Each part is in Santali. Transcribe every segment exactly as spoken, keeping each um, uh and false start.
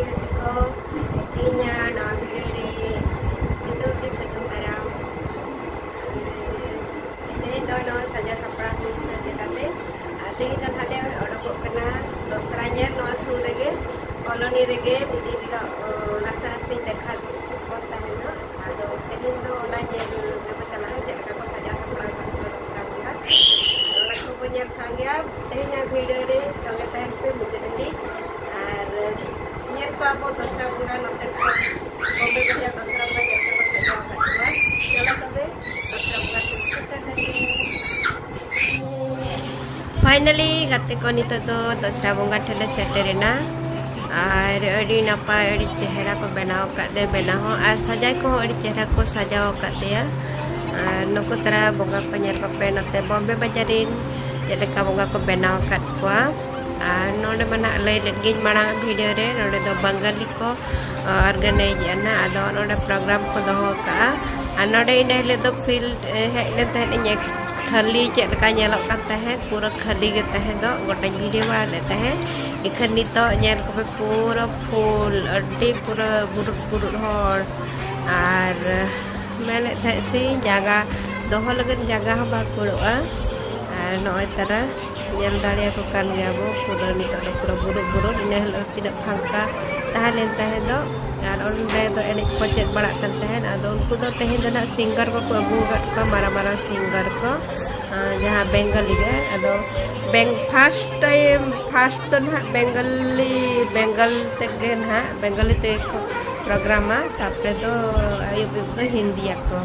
ᱜᱟᱛᱮ ᱠᱚ, ᱛᱮᱦᱮᱧᱟᱜ ᱱᱚᱣᱟ video ᱨᱮ ᱡᱚᱛᱚ ᱜᱮ ᱥᱟᱹᱜᱩᱱ ᱫᱟᱨᱟᱢ᱾ ᱛᱮᱦᱮᱧ ᱫᱚ ᱱᱚᱣᱟ ᱥᱟᱡᱟᱣ ᱥᱟᱯᱲᱟᱣ ᱦᱩᱭ ᱥᱟᱹᱛ ᱠᱟᱛᱮ, ᱟᱨ ᱛᱮᱦᱮᱧ ᱫᱚ ᱱᱟᱦᱟᱜ ᱞᱮ ᱚᱰᱚᱠᱚᱜ ᱠᱟᱱᱟ ᱫᱚᱥᱨᱟ ᱧᱮᱞ᱾ ᱱᱚᱣᱟ ᱥᱩᱨ ᱨᱮᱜᱮ, ᱠᱚᱞᱚᱱᱤ ᱨᱮᱜᱮ ᱢᱤᱫ ᱫᱤᱱ ᱦᱤᱞᱳᱜ, ᱚ, ᱱᱟᱥᱮ ᱱᱟᱥᱮᱧ ᱫᱮᱠᱷᱟᱣ ᱠᱚ ᱛᱟᱦᱮᱱᱟ᱾ ᱟᱫᱚ ᱛᱮᱦᱮᱧ ᱫᱚ ᱚᱱᱟ ᱧᱮᱞ ᱜᱮᱵᱚ ᱪᱟᱞᱟᱜᱼᱟ, ᱪᱮᱫ ᱞᱮᱠᱟ ᱠᱚ ᱥᱟᱡᱟᱣ ᱥᱟᱯᱲᱟᱣ ᱠᱟᱜ ᱠᱚᱣᱟ ᱫᱚᱥᱨᱟ ᱵᱚᱸᱜᱟ᱾ ᱚᱱᱟ ᱠᱚᱵᱚ ᱧᱮᱞ ᱥᱟᱸᱜᱮᱭᱟ᱾ ᱛᱮᱦᱮᱧᱟᱜ video ᱨᱮ ᱛᱚᱸᱜᱮ ᱛᱟᱦᱮᱱ ᱯᱮ ᱢᱩᱪᱟᱹᱫ ᱫᱷᱟᱹᱵᱤᱡ᱾ ᱟᱨ ᱧᱮᱞ ᱠᱚᱣᱟ ᱵᱚ ᱫᱚᱥᱨᱟ ᱵᱚᱸᱜᱟ ᱱᱚᱛᱮ ᱠᱚ ᱵᱚᱢᱵᱮ ᱵᱟᱡᱟᱨ ᱫᱚᱥᱨᱟ ᱵᱚᱸᱜᱟ ᱪᱮᱫ ᱞᱮᱠᱟ ᱠᱚ ᱥᱟᱡᱟᱣ ᱟᱠᱟᱫ ᱠᱚᱣᱟ᱾ ᱪᱚᱞᱚ ᱛᱚᱵᱮ, ᱫᱚᱥᱨᱟ ᱵᱚᱸᱜᱟ ᱴᱷᱤᱠ ᱴᱷᱟᱠ ᱠᱟᱛᱮ᱾ Finally ᱜᱟᱛᱮ ᱠᱚ, ᱱᱤᱛᱚᱜ ᱫᱚ ᱫᱚᱥᱨᱟ ᱵᱚᱸᱜᱟ ᱴᱷᱮᱱ ᱞᱮ ᱥᱮᱴᱮᱨᱮᱱᱟ᱾ ᱟᱨ ᱟᱹᱰᱤ ᱱᱟᱯᱟᱭ, ᱟᱹᱰᱤ ᱪᱮᱦᱨᱟ ᱠᱚ ᱵᱮᱱᱟᱣ ᱟᱠᱟᱫ ᱛᱮ, ᱵᱮᱱᱟᱣ ᱦᱚᱸ, ᱟᱨ ᱥᱟᱡᱟᱭ ᱠᱚᱦᱚᱸ ᱟᱹᱰᱤ ᱪᱮᱦᱨᱟ ᱠᱚ ᱥᱟᱡᱟᱣ ᱟᱠᱟᱫ ᱛᱮᱭᱟ᱾ ᱟᱨ ᱱᱩᱠᱩ ᱛᱟᱨᱟ ᱵᱚᱸᱜᱟ ᱠᱚ ᱧᱮᱞ ᱠᱚᱯᱮ, ᱱᱚᱛᱮ ᱵᱚᱢᱵᱮ ᱵᱟᱡᱟᱨ ᱨᱤᱱ ᱪᱮᱫ ᱞᱮᱠᱟ ᱵᱚᱸᱜᱟ ᱠᱚ ᱵᱮᱱᱟᱣ ᱟᱠᱟᱫ ᱠᱚᱣᱟ᱾ ᱟᱨ ᱱᱚᱰᱮ ᱢᱟ ᱱᱟᱦᱟᱜ ᱞᱟᱹᱭ ᱞᱮᱫ ᱜᱤᱧ ᱢᱟᱲᱟᱝ video ᱨᱮ, ᱱᱚᱰᱮ ᱫᱚ ᱵᱟᱝᱜᱟᱞᱤ ᱠᱚ organize ᱮᱫᱼᱟ ᱱᱟᱦᱟᱜ᱾ ᱟᱫᱚ ᱱᱚᱰᱮ program ᱠᱚ ᱫᱚᱦᱚ ᱟᱠᱟᱫᱼᱟ᱾ ᱟᱨ ᱱᱚᱰᱮ ᱤᱱᱟᱹ ᱦᱤᱞᱳᱜ ᱫᱚ field, ᱮ, ᱦᱮᱡ ᱞᱮᱱ ᱛᱟᱦᱮᱸᱫ ᱤᱧ, ᱠᱷᱟᱹᱞᱤ ᱪᱮᱫ ᱞᱮᱠᱟ ᱧᱮᱞᱚᱜ ᱠᱟᱱ ᱛᱟᱦᱮᱸᱫ, ᱯᱩᱨᱟᱹ ᱠᱷᱟᱹᱞᱤ ᱜᱮ ᱛᱟᱦᱮᱸ ᱫᱚ, ᱜᱚᱴᱟᱧ video ᱵᱟᱲᱟ ᱞᱮᱫ ᱛᱟᱦᱮᱸᱫ᱾ ᱤᱠᱷᱟᱹᱱ ᱱᱤᱛᱚᱜ ᱧᱮᱞ ᱠᱚᱯᱮ, ᱯᱩᱨᱟᱹ full, ᱟᱹᱰᱤ ᱯᱩᱨᱟᱹ ᱵᱩᱨᱩᱫ ᱵᱩᱨᱩᱫ ᱦᱚᱲ᱾ ᱟᱨ ᱢᱮᱱᱮᱫ ᱛᱟᱦᱮᱸᱫ ᱥᱮ ᱡᱟᱭᱜᱟ ᱫᱚᱦᱚ ᱞᱟᱹᱜᱤᱫ ᱡᱟᱭᱜᱟ ᱦᱚᱸ ᱵᱟᱝ ᱠᱩᱲᱟᱹᱜᱼᱟ᱾ ᱟᱨ ᱱᱚᱜᱼᱚᱭ ᱛᱟᱨᱟ ᱧᱮᱞ ᱫᱟᱲᱮᱭᱟᱠᱚ ᱠᱟᱱ ᱜᱮᱭᱟ ᱵᱚ, ᱯᱩᱨᱟᱹ ᱱᱤᱛᱚᱜ ᱫᱚ ᱯᱩᱨᱟᱹ ᱵᱩᱨᱩᱫ ᱵᱩᱨᱩᱫ᱾ ᱤᱱᱟᱹ ᱦᱤᱞᱳᱜ ᱛᱤᱱᱟᱹᱜ ᱯᱷᱟᱸᱠᱟ ᱛᱟᱦᱮᱸ ᱞᱮᱱ ᱛᱟᱦᱮᱸ ᱫᱚ, ᱟᱨ ᱚᱸᱰᱮ ᱫᱚ ᱮᱱᱮᱡ ᱠᱚ ᱪᱮᱫ ᱵᱟᱲᱟᱜ ᱠᱟᱱ ᱛᱟᱦᱮᱸᱫ᱾ ᱟᱫᱚ ᱩᱱᱠᱩ ᱫᱚ ᱛᱮᱦᱮᱧ ᱫᱚ ᱱᱟᱦᱟᱜ singer ᱠᱚᱠᱚ ᱟᱹᱜᱩ ᱟᱠᱟᱫ ᱠᱚᱣᱟ, ᱢᱟᱨᱟᱝ ᱢᱟᱨᱟᱝ singer ᱠᱚ, ᱟᱨ ᱡᱟᱦᱟᱸ ᱵᱮᱝᱜᱚᱞᱤ ᱜᱮ᱾ ᱟᱫᱚ ᱵᱮᱝ-, first time, first ᱫᱚ ᱱᱟᱦᱟᱜ ᱵᱮᱝᱜᱚᱞᱤ, ᱵᱮᱝᱜᱚᱞ ᱛᱮᱜᱮ ᱱᱟᱦᱟᱜ, ᱵᱮᱝᱜᱚᱞᱤ ᱛᱮᱜᱮ ᱠᱚ ᱯᱨᱳᱜᱨᱟᱢᱟ, ᱛᱟᱨᱯᱚᱨᱮ ᱫᱚ ᱟᱹᱭᱩᱵ ᱟᱹᱭᱩᱵ ᱫᱚ ᱦᱤᱱᱫᱤᱭᱟᱠᱚ᱾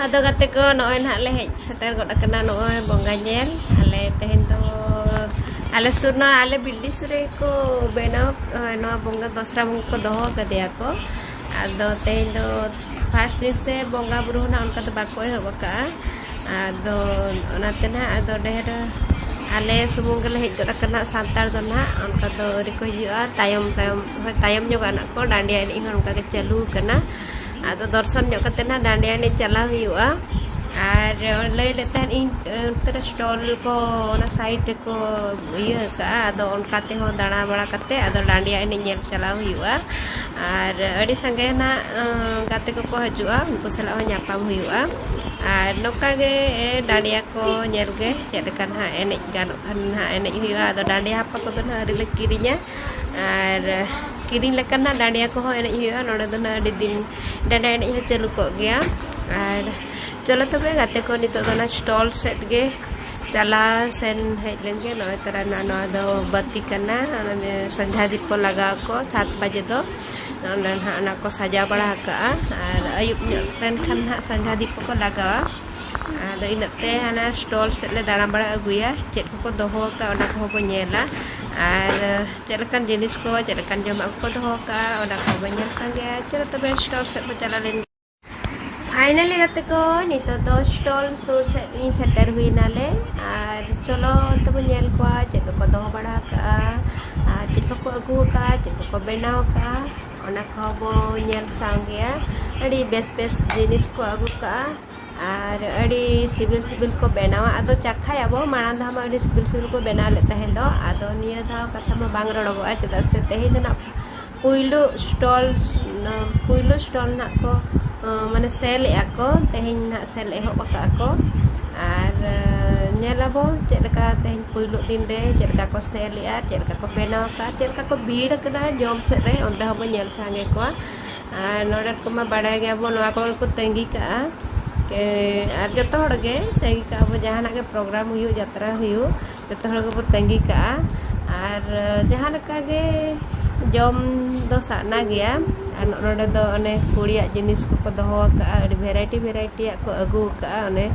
ᱟᱫᱚ ᱜᱟᱛᱮ ᱠᱚ, ᱱᱚᱜᱼᱚᱭ ᱱᱟᱦᱟᱜ ᱞᱮ ᱦᱮᱡ ᱥᱮᱴᱮᱨ ᱜᱚᱫ ᱟᱠᱟᱱᱟ ᱱᱚᱜᱼᱚᱭ ᱵᱚᱸᱜᱟ ᱧᱮᱞ᱾ ᱟᱞᱮ ᱛᱮᱦᱮᱧ ᱫᱚ ᱟᱞᱮ ᱥᱩᱨ, ᱱᱚᱣᱟ ᱟᱞᱮ building ᱥᱩᱨ ᱨᱮᱜᱮ ᱠᱚ ᱵᱮᱱᱟᱣ, ᱱᱚᱣᱟ ᱵᱚᱸᱜᱟ, ᱫᱚᱥᱨᱟ ᱵᱚᱸᱜᱟ ᱠᱚ ᱫᱚᱦᱚ ᱠᱟᱫᱮᱭᱟ ᱠᱚ᱾ ᱟᱫᱚ ᱛᱮᱦᱮᱧ ᱫᱚ first ᱫᱤᱱ ᱥᱮ ᱵᱚᱸᱜᱟ ᱵᱩᱨᱩ ᱦᱚᱸ ᱱᱟᱜ ᱚᱱᱠᱟ ᱫᱚ ᱵᱟᱠᱚ ᱮᱦᱚᱵ ᱟᱠᱟᱜᱼᱟ᱾ ᱟᱫᱚ ᱚᱱᱟᱛᱮ ᱱᱟᱜ ᱟᱫᱚ ᱰᱷᱮᱨ ᱟᱞᱮ ᱥᱩᱢᱩᱝ ᱜᱮᱞᱮ ᱦᱮᱡ ᱜᱚᱫ ᱟᱠᱟᱱᱟ ᱥᱟᱱᱛᱟᱲ ᱫᱚ ᱱᱟᱜ, ᱚᱱᱠᱟ ᱫᱚ ᱟᱹᱣᱨᱤ ᱠᱚ ᱦᱤᱡᱩᱜᱼᱟ᱾ ᱛᱟᱭᱚᱢ ᱛᱟᱭᱚᱢ, ᱦᱳᱭ, ᱛᱟᱭᱚᱢ ᱧᱚᱜᱚᱜᱼᱟ ᱱᱟᱜ ᱠᱚ, ᱰᱟᱸᱰᱤᱭᱟ ᱮᱱᱮᱡ ᱦᱚᱸ ᱚᱱᱠᱟ ᱜᱮ ᱪᱟᱹᱞᱩ ᱟᱠᱟᱱᱟ᱾ ᱟᱫᱚ ᱫᱚᱨᱥᱚᱱ ᱧᱚᱜ ᱠᱟᱛᱮ ᱱᱟᱜ ᱰᱟᱸᱰᱤᱭᱟ ᱮᱱᱮᱡ ᱪᱟᱞᱟᱣ ᱦᱩᱭᱩᱜᱼᱟ᱾ ᱟᱨ ᱞᱟᱹᱭ ᱞᱮᱫ ᱛᱟᱦᱮᱸᱫ ᱤᱧ, ᱚᱱᱛᱮ ᱨᱮ ᱥᱴᱚᱞ ᱠᱚ ᱚᱱᱟ ᱥᱟᱭᱤᱰ ᱨᱮᱠᱚ ᱤᱭᱟᱹ ᱟᱠᱟᱫᱼᱟ᱾ ᱟᱫᱚ ᱚᱱᱠᱟ ᱛᱮᱦᱚᱸ ᱫᱟᱬᱟ ᱵᱟᱲᱟ ᱠᱟᱛᱮ ᱟᱫᱚ ᱰᱟᱸᱰᱤᱭᱟ ᱮᱱᱮᱡ ᱧᱮᱞ ᱪᱟᱞᱟᱣ ᱦᱩᱭᱩᱜᱼᱟ᱾ ᱟᱨ ᱟᱹᱰᱤ ᱥᱟᱸᱜᱮ ᱱᱟᱜ ᱜᱟᱛᱮ ᱠᱚᱠᱚ ᱦᱤᱡᱩᱜᱼᱟ, ᱩᱱᱠᱩ ᱥᱟᱞᱟᱜ ᱦᱚᱸ ᱧᱟᱯᱟᱢ ᱦᱩᱭᱩᱜᱼᱟ᱾ ᱟᱨ ᱱᱚᱝᱠᱟ ᱜᱮ ᱰᱟᱸᱰᱤᱭᱟ ᱠᱚ ᱧᱮᱞ ᱜᱮ ᱪᱮᱫ ᱞᱮᱠᱟ ᱱᱟᱦᱟᱜ ᱮᱱᱮᱡ ᱜᱟᱱᱚᱜ ᱠᱷᱟᱱ ᱱᱟᱦᱟᱜ ᱮᱱᱮᱡ ᱦᱩᱭᱩᱜᱼᱟ᱾ ᱟᱫᱚ ᱰᱟᱸᱰᱤᱭᱟ ᱦᱟᱯᱟ ᱠᱚᱫᱚ ᱱᱟᱦᱟᱜ ᱟᱹᱣᱨᱤ ᱞᱮ ᱠᱤᱨᱤᱧᱟ᱾ ᱟᱨ ᱠᱤᱨᱤᱧ ᱞᱮᱠᱟᱱ ᱱᱟᱦᱟᱜ ᱰᱟᱸᱰᱤᱭᱟ ᱠᱚᱦᱚᱸ ᱮᱱᱮᱡ ᱦᱩᱭᱩᱜᱼᱟ᱾ ᱱᱚᱰᱮ ᱫᱚ ᱱᱟᱦᱟᱜ ᱟᱹᱰᱤ ᱫᱤᱱ ᱰᱟᱸᱰᱤᱭᱟ ᱮᱱᱮᱡ ᱦᱚᱸ ᱪᱟᱹᱞᱩ ᱠᱚᱜ ᱜᱮᱭᱟ᱾ ᱟᱨ ᱪᱚᱞᱚ ᱛᱚᱵᱮ ᱜᱟᱛᱮ ᱠᱚ, ᱱᱤᱛᱚᱜ ᱫᱚ ᱚᱱᱟ ᱥᱴᱚᱞ ᱥᱮᱫ ᱜᱮ ᱪᱟᱞᱟᱣ ᱥᱮᱱ ᱦᱮᱡ ᱞᱮᱱ ᱜᱮ᱾ ᱱᱚᱜᱼᱚᱭ ᱛᱟᱨᱟ ᱱᱚᱣᱟ, ᱱᱚᱣᱟ ᱫᱚ ᱵᱟᱹᱛᱤ ᱠᱟᱱᱟ, ᱚᱱᱟ ᱫᱚ ᱥᱚᱱᱫᱷᱟ ᱫᱤᱯ ᱠᱚ ᱞᱟᱜᱟᱣ ᱟᱠᱚ ᱥᱟᱛ ᱵᱟᱡᱮ ᱫᱚ᱾ ᱱᱚᱰᱮ ᱱᱟᱦᱟᱜ ᱚᱱᱟ ᱠᱚ ᱥᱟᱡᱟᱣ ᱵᱟᱲᱟ ᱟᱠᱟᱜᱼᱟ, ᱟᱨ ᱟᱹᱭᱩᱵ ᱧᱚᱜ ᱞᱮᱱᱠᱷᱟᱱ ᱱᱟᱦᱟᱜ ᱥᱚᱱᱫᱷᱟ ᱫᱤᱯ ᱠᱚᱠᱚ ᱞᱟᱜᱟᱣᱟ᱾ ᱟᱫᱚ ᱤᱱᱟᱹᱜ ᱛᱮ ᱦᱟᱱᱟ ᱥᱴᱚᱞ ᱥᱮᱫ ᱞᱮ ᱫᱟᱬᱟ ᱵᱟᱲᱟ ᱟᱹᱜᱩᱭᱟ, ᱪᱮᱫ ᱠᱚᱠᱚ ᱫᱚᱦᱚ ᱟᱠᱟᱫᱼᱟ ᱚᱱᱟ ᱠᱚᱦᱚᱸ ᱵᱚ ᱧᱮᱞᱟ, ᱟᱨ ᱪᱮᱫ ᱞᱮᱠᱟᱱ ᱡᱤᱱᱤᱥ ᱠᱚ, ᱪᱮᱫ ᱞᱮᱠᱟᱱ ᱡᱚᱢᱟᱜ ᱠᱚᱠᱚ ᱫᱚᱦᱚ ᱟᱠᱟᱫᱼᱟ ᱚᱱᱟ ᱠᱚᱦᱚᱸ ᱵᱚ ᱧᱮᱞ ᱥᱟᱸᱜᱮᱭᱟ᱾ ᱪᱚᱞᱚ ᱛᱚᱵᱮ ᱥᱴᱚᱞ ᱥᱮᱫ ᱵᱚ ᱪᱟᱞᱟᱣ ᱞᱮᱱ ᱜᱮ᱾ ᱯᱷᱟᱭᱱᱟᱞᱤ ᱜᱟᱛᱮ ᱠᱚ, ᱱᱤᱛᱚᱜ ᱫᱚ ᱥᱴᱚᱞ ᱥᱩᱨ ᱥᱮᱫ ᱤᱧ ᱥᱮᱴᱮᱨ ᱦᱩᱭ ᱱᱟᱞᱮ, ᱟᱨ ᱪᱚᱞᱚ ᱛᱚᱵᱚ ᱧᱮᱞ ᱠᱚᱣᱟ ᱪᱮᱫ ᱠᱚᱠᱚ ᱫᱚᱦᱚ ᱵᱟᱲᱟ ᱟᱠᱟᱫᱼᱟ, ᱟᱨ ᱪᱮᱫ ᱠᱚᱠᱚ ᱟᱹᱜᱩ ᱟᱠᱟᱫᱼᱟ, ᱪᱮᱫ ᱠᱚᱠᱚ ᱵᱮᱱᱟᱣ ᱟᱠᱟᱫᱼᱟ, ᱚᱱᱟ ᱠᱚᱦᱚᱸ ᱵᱚ ᱧᱮᱞ ᱥᱟᱸᱜᱮᱭᱟ᱾ ᱟᱹᱰᱤ ᱵᱮᱥ ᱵᱮᱥ ᱡᱤᱱᱤᱥ ᱠᱚ ᱟᱹᱜᱩ ᱠᱟᱜᱼᱟ, ᱟᱨ ᱟᱹᱰᱤ ᱥᱤᱵᱤᱞ ᱥᱤᱵᱤᱞ ᱠᱚ ᱵᱮᱱᱟᱣᱟ᱾ ᱟᱫᱚ ᱪᱟᱠᱷᱟᱭᱟᱵᱚ, ᱢᱟᱲᱟᱝ ᱫᱷᱟᱣ ᱢᱟ ᱟᱹᱰᱤ ᱥᱤᱵᱤᱞ ᱥᱤᱵᱤᱞ ᱠᱚ ᱵᱮᱱᱟᱣ ᱞᱮᱫ ᱛᱟᱦᱮᱸ ᱫᱚ᱾ ᱟᱫᱚ ᱱᱤᱭᱟᱹ ᱫᱷᱟᱣ ᱠᱟᱛᱷᱟ ᱢᱟ ᱵᱟᱝ ᱨᱚᱲᱚᱜᱚᱜᱼᱟ, ᱪᱮᱫᱟᱜ ᱥᱮ ᱛᱮᱦᱮᱧ ᱫᱚ ᱱᱟᱜ ᱯᱩᱭᱞᱩ ᱥᱴᱚᱞ, ᱯᱩᱭᱞᱩ ᱥᱴᱚᱞ ᱱᱟᱜ ᱠᱚ, ᱟᱸ, ᱢᱟᱱᱮ ᱥᱮᱞ ᱮᱫᱼᱟ ᱠᱚ, ᱛᱮᱦᱮᱧ ᱱᱟᱜ ᱥᱮᱞ ᱮᱦᱚᱵ ᱟᱠᱟᱫᱼᱟ ᱠᱚ᱾ ᱟᱨ, ᱟᱸ, ᱧᱮᱞᱟᱵᱚ ᱪᱮᱫ ᱞᱮᱠᱟ ᱛᱮᱦᱮᱧ ᱯᱩᱭᱞᱩ ᱫᱤᱱ ᱨᱮ ᱪᱮᱫ ᱞᱮᱠᱟ ᱠᱚ ᱥᱮᱞ ᱮᱫᱼᱟ, ᱪᱮᱫ ᱞᱮᱠᱟ ᱠᱚ ᱵᱮᱱᱟᱣ ᱟᱠᱟᱫᱼᱟ, ᱪᱮᱫ ᱞᱮᱠᱟ ᱠᱚ ᱵᱷᱤᱲ ᱟᱠᱟᱱᱟ ᱡᱚᱢ ᱥᱮᱫ ᱨᱮ, ᱚᱱᱛᱮ ᱦᱚᱸᱵᱚ ᱧᱮᱞ ᱥᱟᱸᱜᱮ ᱠᱚᱣᱟ᱾ ᱟᱨ ᱱᱚᱰᱮ ᱠᱚᱢᱟ ᱵᱟᱲᱟᱭ ᱜᱮᱭᱟᱵᱚ, ᱱᱚᱣᱟ ᱠᱚᱜᱮ ᱠᱚ ᱛᱟᱺᱜᱤ ᱠᱟᱜᱼᱟ᱾ ᱠᱮ-, ᱟᱨ ᱡᱚᱛᱚ ᱦᱚᱲ ᱜᱮ ᱛᱟᱺᱜᱤ ᱠᱟᱜᱼᱟ ᱵᱚ, ᱡᱟᱦᱟᱱᱟᱜ ᱜᱮ ᱯᱨᱳᱜᱨᱟᱢ ᱦᱩᱭᱩᱜ, ᱡᱟᱛᱨᱟ ᱦᱩᱭᱩᱜ, ᱡᱚᱛᱚ ᱦᱚᱲ ᱜᱮᱵᱚ ᱛᱟᱺᱜᱤ ᱠᱟᱜᱼᱟ᱾ ᱟᱨ ᱡᱟᱦᱟᱸ ᱞᱮᱠᱟ ᱜᱮ ᱡᱚᱢ ᱫᱚ ᱥᱟᱱᱟ ᱜᱮᱭᱟ᱾ ᱟᱨ ᱱᱚᱜᱼᱚ ᱱᱚᱰᱮ ᱫᱚ ᱚᱱᱮ ᱠᱩᱲᱤᱭᱟᱜ ᱡᱤᱱᱤᱥ ᱠᱚᱠᱚ ᱫᱚᱦᱚ ᱟᱠᱟᱜᱼᱟ, ᱟᱹᱰᱤ ᱵᱷᱮᱨᱟᱭᱴᱤ ᱵᱷᱮᱨᱟᱭᱴᱤᱭᱟᱜ ᱠᱚ ᱟᱹᱜᱩ ᱟᱠᱟᱜᱼᱟ᱾ ᱚᱱᱮ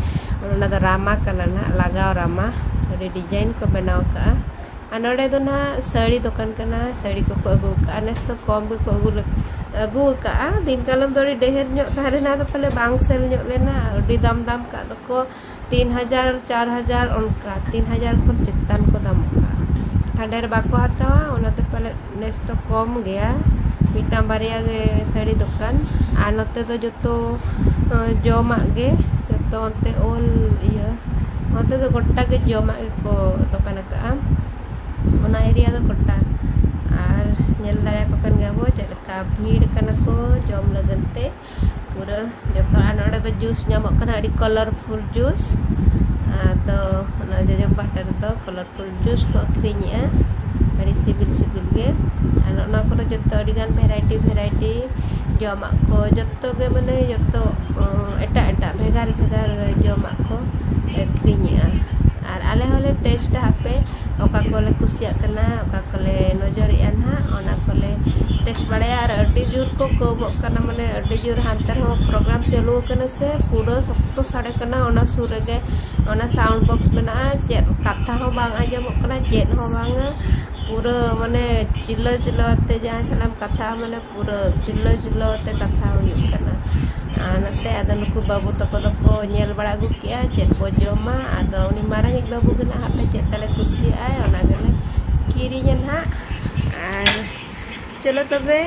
ᱚᱱᱟ ᱫᱚ ᱨᱟᱢᱟ ᱠᱟᱱᱟ ᱱᱟᱦᱟᱜ, ᱞᱟᱜᱟᱣ ᱨᱟᱢᱟ, ᱟᱹᱰᱤ ᱰᱤᱡᱟᱭᱤᱱ ᱠᱚ ᱵᱮᱱᱟᱣ ᱟᱠᱟᱜᱼᱟ᱾ ᱟᱨ ᱱᱚᱰᱮ ᱫᱚ ᱱᱟᱦᱟᱜ ᱥᱟᱹᱲᱤ ᱫᱚᱠᱟᱱ ᱠᱟᱱᱟ, ᱥᱟᱹᱲᱤ ᱠᱚᱠᱚ ᱟᱹᱜᱩ ᱟᱠᱟᱜᱼᱟ᱾ ᱱᱮᱥ ᱫᱚ ᱠᱚᱢ ᱜᱮᱠᱚ ᱟᱹᱜᱩ ᱞᱮ-, ᱟᱹᱜᱩ ᱟᱠᱟᱜᱼᱟ᱾ ᱫᱤᱱ ᱠᱟᱞᱚᱢ ᱫᱚ ᱟᱹᱰᱤ ᱰᱷᱮᱨ ᱧᱚᱜ ᱛᱟᱦᱮᱸ ᱞᱮᱱᱟ, ᱟᱫᱚ ᱯᱟᱞᱮ ᱵᱟᱝ ᱥᱮᱞ ᱧᱚᱜ ᱞᱮᱱᱟ, ᱟᱹᱰᱤ ᱫᱟᱢ ᱫᱟᱢ ᱠᱟᱜ ᱫᱚᱠᱚ᱾ ᱛᱤᱱ ᱦᱟᱡᱟᱨ, ᱪᱟᱨ ᱦᱟᱡᱟᱨ, ᱚᱱᱠᱟ ᱛᱤᱱ ᱦᱟᱡᱟᱨ ᱠᱷᱚᱱ ᱪᱮᱛᱟᱱ ᱠᱚ ᱫᱟᱢᱚᱜ ᱠᱟᱱᱟ᱾ ᱦᱟᱸᱰᱮ ᱨᱮ ᱵᱟᱠᱚ ᱦᱟᱛᱟᱣᱟ, ᱚᱱᱟᱛᱮ ᱯᱟᱞᱮ ᱱᱮᱥ ᱫᱚ ᱠᱚᱢ ᱜᱮᱭᱟ, ᱢᱤᱫᱴᱟᱝ ᱵᱟᱨᱭᱟ ᱜᱮ ᱥᱟᱹᱲᱤ ᱫᱚᱠᱟᱱ᱾ ᱟᱨ ᱱᱚᱛᱮ ᱫᱚ ᱡᱚᱛᱚ, ᱟᱸ, ᱡᱚᱢᱟᱜ ᱜᱮ, ᱡᱚᱛᱚ ᱛᱚ ᱚᱱᱛᱮ ᱚᱞ ᱤᱭᱟᱹ, ᱚᱱᱛᱮ ᱫᱚ ᱜᱚᱴᱟ ᱜᱮ ᱡᱚᱢᱟᱜ ᱜᱮᱠᱚ ᱫᱚᱠᱟᱱ ᱟᱠᱟᱫᱼᱟ, ᱚᱱᱟ ᱮᱨᱤᱭᱟ ᱫᱚ ᱜᱚᱴᱟ᱾ ᱟᱨ ᱧᱮᱞ ᱫᱟᱲᱮᱭᱟᱠᱚ ᱠᱟᱱ ᱜᱮᱭᱟ ᱵᱚ ᱪᱮᱫ ᱞᱮᱠᱟ ᱵᱷᱤᱲ ᱠᱟᱱᱟ ᱠᱚ ᱡᱚᱢ ᱞᱟᱹᱜᱤᱫ ᱛᱮ ᱯᱩᱨᱟᱹ ᱡᱚᱛᱚ᱾ ᱟᱨ ᱱᱚᱰᱮ ᱫᱚ ᱡᱩᱥ ᱧᱟᱢᱚᱜ ᱠᱟᱱᱟ, ᱟᱹᱰᱤ ᱠᱟᱞᱟᱨᱯᱷᱩᱞ ᱡᱩᱥ᱾ ᱟᱫᱚ ᱚᱱᱟ ᱡᱚᱡᱚ ᱯᱟᱦᱴᱟ ᱨᱮᱫᱚ ᱠᱟᱞᱟᱨ ᱡᱩᱥ ᱠᱚ ᱟᱹᱠᱷᱨᱤᱧᱮᱜᱼᱟ, ᱟᱹᱰᱤ ᱥᱤᱵᱤᱞ ᱥᱤᱵᱤᱞ ᱜᱮ᱾ ᱟᱨ ᱚᱱᱟ ᱠᱚᱨᱮ ᱡᱚᱛᱚ ᱟᱹᱰᱤᱜᱟᱱ ᱵᱷᱮᱨᱟᱭᱴᱤ ᱵᱷᱮᱨᱟᱭᱴᱤ ᱡᱚᱢᱟᱜ ᱠᱚ, ᱡᱚᱛᱚ ᱜᱮ ᱢᱟᱱᱮ ᱡᱚᱛᱚ ᱚ, ᱮᱴᱟᱜ ᱮᱴᱟᱜ ᱵᱷᱮᱜᱟᱨ ᱵᱷᱮᱜᱟᱨ ᱡᱚᱢᱟᱜ ᱠᱚ ᱟᱹᱠᱷᱨᱤᱧᱮᱜᱼᱟ᱾ ᱟᱨ ᱟᱞᱮ ᱦᱚᱸᱞᱮ ᱴᱮᱥᱴᱟ ᱦᱟᱯᱮ, ᱚᱠᱟ ᱠᱚᱞᱮ ᱠᱩᱥᱤᱭᱟᱜ ᱠᱟᱱᱟ, ᱚᱠᱟ ᱠᱚᱞᱮ ᱱᱚᱡᱚᱨᱮᱜᱼᱟ ᱱᱟᱦᱟᱜ, ᱚᱱᱟ ᱠᱚᱞᱮ ᱴᱮᱥᱴ ᱵᱟᱲᱟᱭᱟ᱾ ᱟᱨ ᱟᱹᱰᱤ ᱡᱳᱨ ᱠᱚ ᱠᱟᱹᱣᱵᱚᱜ ᱠᱟᱱᱟ, ᱢᱟᱱᱮ ᱟᱹᱰᱤ ᱡᱳᱨ ᱦᱟᱱᱛᱮ ᱨᱮᱦᱚᱸ ᱯᱨᱳᱜᱨᱟᱢ ᱪᱟᱹᱞᱩ ᱟᱠᱟᱱᱟ ᱥᱮ, ᱯᱩᱨᱟᱹ ᱥᱚᱠᱛᱚ ᱥᱟᱰᱮ ᱠᱟᱱᱟ᱾ ᱚᱱᱟ ᱥᱩᱨ ᱨᱮᱜᱮ ᱚᱱᱟ ᱥᱟᱣᱩᱱᱰ ᱵᱚᱠᱥ ᱢᱮᱱᱟᱜᱼᱟ, ᱪᱮᱫ ᱠᱟᱛᱷᱟ ᱦᱚᱸ ᱵᱟᱝ ᱟᱸᱡᱚᱢᱚᱜ ᱠᱟᱱᱟ, ᱪᱮᱫ ᱦᱚᱸ ᱵᱟᱝᱟ᱾ ᱯᱩᱨᱟᱹ ᱢᱟᱱᱮ ᱪᱤᱞᱟᱹ ᱪᱤᱞᱟᱹ ᱛᱮ ᱡᱟᱦᱟᱸᱭ ᱥᱟᱞᱟᱜ ᱮᱢ ᱠᱟᱛᱷᱟ, ᱢᱟᱱᱮ ᱯᱩᱨᱟᱹ ᱪᱤᱞᱟᱹ ᱪᱤᱞᱟᱹ ᱛᱮ ᱠᱟᱛᱷᱟ ᱦᱩᱭᱩᱜ ᱠᱟᱱᱟ᱾ ᱟᱨ ᱱᱚᱛᱮ ᱟᱫᱚ ᱱᱩᱠᱩ ᱵᱟᱹᱵᱩ ᱛᱟᱠᱚ ᱫᱚᱠᱚ ᱧᱮᱞ ᱵᱟᱲᱟ ᱟᱹᱜᱩ ᱠᱮᱜᱼᱟ ᱪᱮᱫ ᱠᱚ ᱡᱚᱢᱟ᱾ ᱟᱫᱚ ᱩᱱᱤ ᱢᱟᱨᱟᱝᱤᱡ ᱵᱟᱹᱵᱩ ᱜᱮ ᱱᱟᱦᱟᱜ ᱦᱟᱯᱮ ᱪᱮᱫ ᱛᱟᱞᱮ ᱠᱩᱥᱤᱭᱟᱜᱼᱟᱭ, ᱚᱱᱟ ᱜᱮᱞᱮ ᱠᱤᱨᱤᱧᱟ ᱱᱟᱦᱟᱜ᱾ ᱟᱨ ᱪᱚᱞᱚ ᱛᱚᱵᱮ,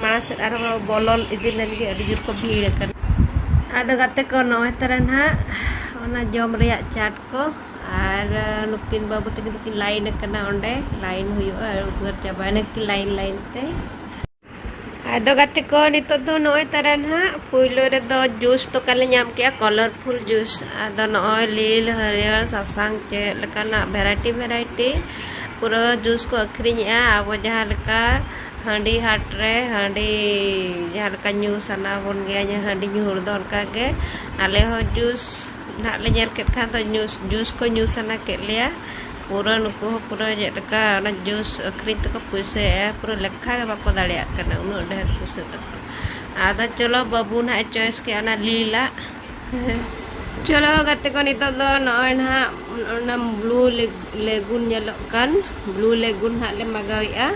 ᱢᱟᱲᱟᱝ ᱥᱮᱫ ᱟᱨᱦᱚᱸ ᱵᱚᱞᱚ ᱤᱫᱤ ᱞᱮᱱ ᱜᱮ, ᱟᱹᱰᱤ ᱡᱳᱨ ᱠᱚ ᱵᱷᱤᱲ ᱟᱠᱟᱱᱟ᱾ ᱟᱫᱚ ᱜᱟᱛᱮ ᱠᱚ, ᱱᱚᱜᱼᱚᱭ ᱛᱟᱨᱟ ᱱᱟᱦᱟᱜ ᱚᱱᱟ ᱡᱚᱢ ᱨᱮᱭᱟᱜ ᱪᱟᱴ ᱠᱚ, ᱟᱨ ᱱᱩᱠᱤᱱ ᱵᱟᱹᱵᱩ ᱛᱟᱹᱠᱤᱱ ᱫᱚᱠᱤᱱ ᱞᱟᱭᱤᱱ ᱟᱠᱟᱱᱟ, ᱚᱸᱰᱮ ᱞᱟᱭᱤᱱ ᱦᱩᱭᱩᱜᱼᱟ, ᱩᱫᱽᱜᱟᱹᱨ ᱪᱟᱵᱟᱭᱮᱱᱟ ᱠᱤᱱ ᱞᱟᱭᱤᱱ ᱞᱟᱭᱤᱱ ᱛᱮ᱾ ᱟᱫᱚ ᱜᱟᱛᱮ ᱠᱚ, ᱱᱤᱛᱚᱜ ᱫᱚ ᱱᱚᱜᱼᱚᱭ ᱛᱟᱨᱟ ᱱᱟᱦᱟᱜ ᱯᱩᱭᱞᱩ ᱨᱮᱫᱚ ᱡᱩᱥ ᱫᱚᱠᱟᱱ ᱞᱮ ᱧᱟᱢ ᱠᱮᱜᱼᱟ, ᱠᱟᱞᱟᱨᱯᱷᱩᱞ ᱡᱩᱥ᱾ ᱟᱫᱚ ᱱᱚᱜᱼᱚᱭ ᱞᱤᱞ, ᱦᱟᱹᱨᱭᱟᱹᱲ, ᱥᱟᱥᱟᱝ, ᱪᱮᱫ ᱞᱮᱠᱟᱱᱟᱜ ᱵᱷᱮᱨᱟᱭᱴᱤ ᱵᱷᱮᱨᱟᱭᱴᱤ ᱯᱩᱨᱟᱹ ᱡᱩᱥ ᱠᱚ ᱟᱹᱠᱷᱨᱤᱧᱮᱜᱼᱟ᱾ ᱟᱵᱚ ᱡᱟᱦᱟᱸ ᱞᱮᱠᱟ ᱦᱟᱺᱰᱤ ᱦᱟᱴ ᱨᱮ ᱦᱟᱺᱰᱤ ᱡᱟᱦᱟᱸ ᱞᱮᱠᱟ ᱧᱩ ᱥᱟᱱᱟ ᱵᱚᱱ ᱜᱮᱭᱟ, ᱦᱟᱺᱰᱤ ᱧᱩ ᱦᱚᱲ ᱫᱚ ᱚᱱᱠᱟ ᱜᱮ ᱟᱞᱮ ᱦᱚᱸ ᱡᱩᱥ ᱱᱟᱦᱟᱜ ᱞᱮ ᱧᱮᱞ ᱠᱮᱫ ᱠᱷᱟᱱ ᱫᱚ ᱧᱩ, ᱡᱩᱥ ᱠᱚ ᱧᱩ ᱥᱟᱱᱟ ᱠᱮᱫ ᱞᱮᱭᱟ᱾ ᱯᱩᱨᱟᱹ ᱱᱩᱠᱩ ᱦᱚᱸ ᱯᱩᱨᱟᱹ ᱪᱮᱫ ᱞᱮᱠᱟ ᱚᱱᱟ ᱡᱩᱥ ᱟᱹᱠᱷᱨᱤᱧ ᱛᱮᱠᱚ ᱯᱩᱭᱥᱟᱹᱭᱮᱫᱼᱟ, ᱯᱩᱨᱟᱹ ᱞᱮᱠᱷᱟ ᱜᱮ ᱵᱟᱠᱚ ᱫᱟᱲᱮᱭᱟᱜ ᱠᱟᱱᱟ, ᱩᱱᱟᱹᱜ ᱰᱷᱮᱨ ᱯᱩᱭᱥᱟᱹ ᱛᱟᱠᱚ᱾ ᱟᱫᱚ ᱪᱚᱞᱚ, ᱵᱟᱹᱵᱩ ᱱᱟᱦᱟᱜ ᱮ ᱪᱚᱭᱮᱥ ᱠᱮᱜᱼᱟ ᱚᱱᱟ ᱞᱤᱞᱟᱜ᱾ ᱪᱚᱞᱚ ᱜᱟᱛᱮ ᱠᱚ, ᱱᱤᱛᱚᱜ ᱫᱚ ᱱᱚᱜᱼᱚᱭ ᱱᱟᱦᱟᱜ ᱚᱱᱟ ᱵᱞᱩ ᱞᱮᱜᱩᱱ ᱧᱮᱞᱚᱜ ᱠᱟᱱ, ᱵᱞᱩ ᱞᱮᱜᱩᱱ ᱱᱟᱦᱟᱜ ᱞᱮ ᱢᱟᱜᱟᱣᱮᱫᱼᱟ,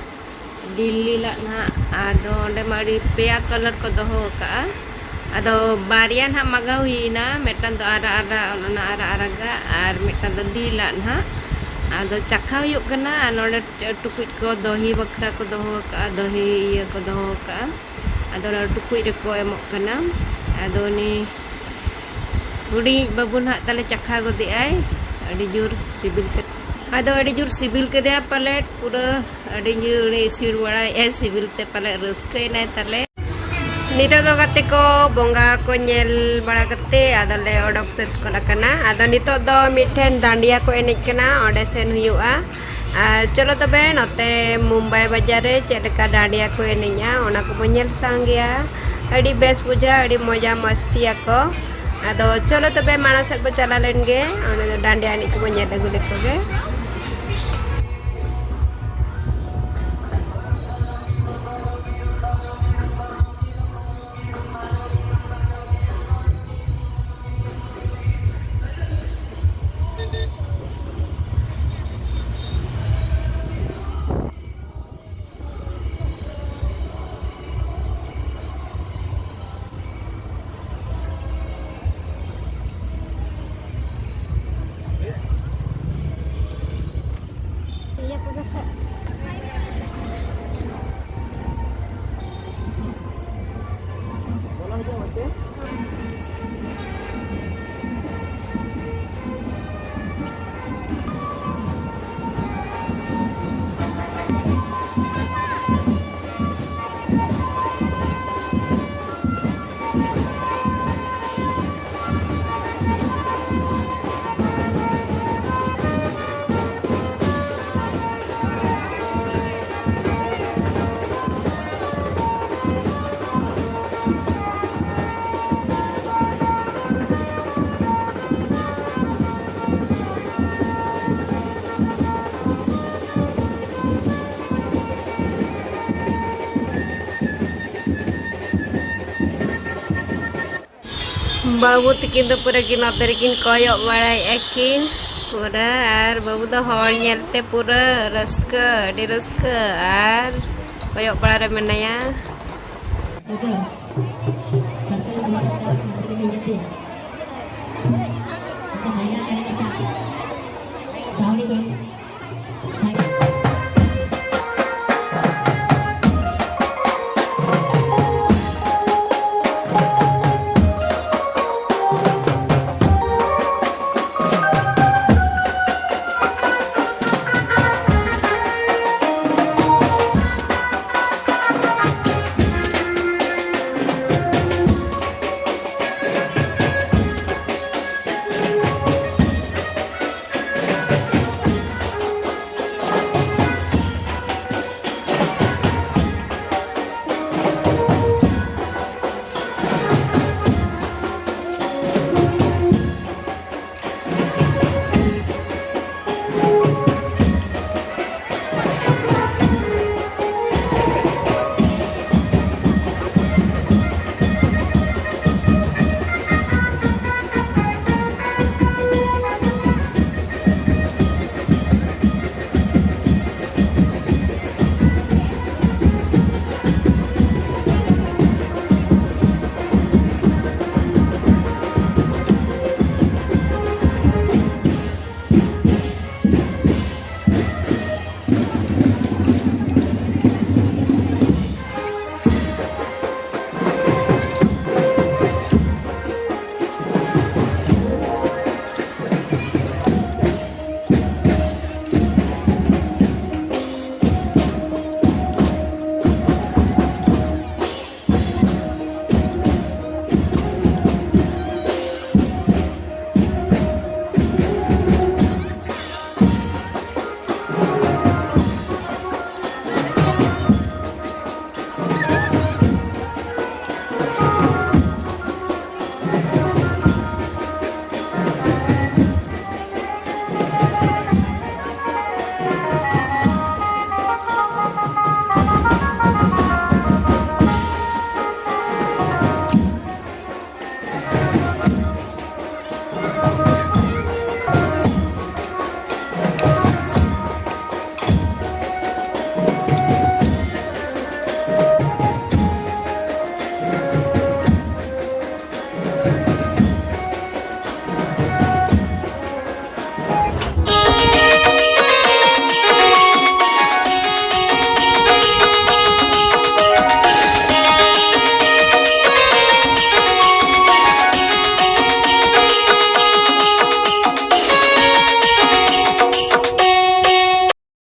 ᱫᱤᱞᱞᱤ ᱞᱟᱜ ᱱᱟᱦᱟᱜ᱾ ᱟᱫᱚ ᱚᱸᱰᱮ ᱢᱟ ᱟᱹᱰᱤ ᱯᱮᱭᱟ ᱠᱟᱞᱟᱨ ᱠᱚ ᱫᱚᱦᱚ ᱟᱠᱟᱜᱼᱟ᱾ ᱟᱫᱚ ᱵᱟᱨᱭᱟ ᱱᱟᱦᱟᱜ ᱢᱟᱜᱟᱣ ᱦᱩᱭᱮᱱᱟ, ᱢᱤᱫᱴᱟᱝ ᱫᱚ ᱟᱨᱟᱜ ᱟᱨᱟᱜ, ᱚᱱᱟ ᱟᱨᱟᱜ ᱟᱨᱟᱜᱟᱜ, ᱟᱨ ᱢᱤᱫᱴᱟᱝ ᱫᱚ ᱫᱤᱞᱟᱜ ᱱᱟᱦᱟᱜ᱾ ᱟᱫᱚ ᱪᱟᱠᱷᱟ ᱦᱩᱭᱩᱜ ᱠᱟᱱᱟ᱾ ᱟᱨ ᱱᱚᱰᱮ ᱴᱩᱠᱩᱡ ᱠᱚ ᱫᱚᱦᱤ ᱵᱟᱠᱷᱨᱟ ᱠᱚ ᱫᱚᱦᱚ ᱟᱠᱟᱜᱼᱟ, ᱫᱚᱦᱤ ᱤᱭᱟᱹ ᱠᱚ ᱫᱚᱦᱚ ᱟᱠᱟᱜᱼᱟ᱾ ᱟᱫᱚ ᱚᱱᱟ ᱴᱩᱠᱩᱡ ᱨᱮᱠᱚ ᱮᱢᱚᱜ ᱠᱟᱱᱟ᱾ ᱟᱫᱚ ᱩᱱᱤ ᱦᱩᱰᱤᱧᱤᱡ ᱵᱟᱹᱵᱩ ᱱᱟᱦᱟᱜ ᱛᱟᱞᱮ ᱪᱟᱠᱷᱟ ᱜᱚᱫᱮᱜᱼᱟᱭ, ᱟᱹᱰᱤ ᱡᱳᱨ ᱥᱤᱵᱤᱞ ᱠᱮᱫ, ᱟᱫᱚ ᱟᱹᱰᱤ ᱡᱳᱨ ᱥᱤᱵᱤᱞ ᱠᱮᱫᱮᱭᱟ ᱯᱟᱞᱮᱫ, ᱯᱩᱨᱟᱹ ᱟᱹᱰᱤ ᱡᱳᱨᱮ ᱤᱥᱤᱲ ᱵᱟᱲᱟᱭᱮᱫᱼᱟᱭ ᱥᱤᱵᱤᱞ ᱛᱮ, ᱯᱟᱞᱮᱫ ᱨᱟᱹᱥᱠᱟᱹᱭᱮᱱᱟᱭ ᱛᱟᱞᱮ᱾ ᱱᱤᱛᱚᱜ ᱫᱚ ᱜᱟᱛᱮ ᱠᱚ, ᱵᱚᱸᱜᱟ ᱠᱚ ᱧᱮᱞ ᱵᱟᱲᱟ ᱠᱟᱛᱮ ᱟᱫᱚᱞᱮ ᱚᱰᱚᱠ ᱥᱟᱹᱛ ᱜᱚᱫ ᱟᱠᱟᱱᱟ᱾ ᱟᱫᱚ ᱱᱤᱛᱚᱜ ᱫᱚ ᱢᱤᱫᱴᱷᱮᱱ ᱫᱟᱸᱰᱤᱭᱟ ᱠᱚ ᱮᱱᱮᱡ ᱠᱟᱱᱟ, ᱚᱸᱰᱮ ᱥᱮᱱ ᱦᱩᱭᱩᱜᱼᱟ᱾ ᱟᱨ ᱪᱚᱞᱚ ᱛᱚᱵᱮ, ᱱᱚᱛᱮ ᱢᱩᱢᱵᱟᱭ ᱵᱟᱡᱟᱨ ᱨᱮ ᱪᱮᱫ ᱞᱮᱠᱟ ᱫᱟᱸᱰᱤᱭᱟ ᱠᱚ ᱮᱱᱮᱡᱼᱟ, ᱚᱱᱟ ᱠᱚᱵᱚᱱ ᱧᱮᱞ ᱥᱟᱝᱜᱮᱭᱟ᱾ ᱟᱹᱰᱤ ᱵᱮᱥ ᱵᱩᱡᱷᱟᱹᱜᱼᱟ, ᱟᱹᱰᱤ ᱢᱚᱡᱟ ᱢᱟᱥᱛᱤᱭᱟᱠᱚ᱾ ᱟᱫᱚ ᱪᱚᱞᱚ ᱛᱚᱵᱮ, ᱢᱟᱲᱟᱝ ᱥᱮᱫ ᱵᱚ ᱪᱟᱞᱟᱣ ᱞᱮᱱ ᱜᱮ, ᱚᱸᱰᱮ ᱫᱚ ᱫᱟᱸᱰᱤᱭᱟ ᱮᱱᱮᱡ ᱠᱚᱵᱚᱱ ᱧᱮᱞ ᱟᱹᱜᱩ ᱞᱮᱠᱚ ᱜᱮ᱾ ᱵᱟᱹᱵᱩ ᱛᱤᱠᱤᱱ ᱫᱚ ᱯᱩᱨᱟᱹ ᱠᱤᱱ ᱱᱚᱛᱮ ᱨᱮᱠᱤᱱ ᱠᱚᱭᱚᱜ ᱵᱟᱲᱟᱭᱮᱫᱼᱟ ᱠᱤᱱ ᱯᱩᱨᱟᱹ, ᱟᱨ ᱵᱟᱹᱵᱩ ᱫᱚ ᱦᱚᱲ ᱧᱮᱞᱛᱮ ᱯᱩᱨᱟᱹ ᱨᱟᱹᱥᱠᱟᱹ, ᱟᱹᱰᱤ ᱨᱟᱹᱥᱠᱟᱹ, ᱟᱨ ᱠᱚᱭᱚᱜ ᱵᱟᱲᱟ ᱨᱮ ᱢᱮᱱᱟᱭᱟ᱾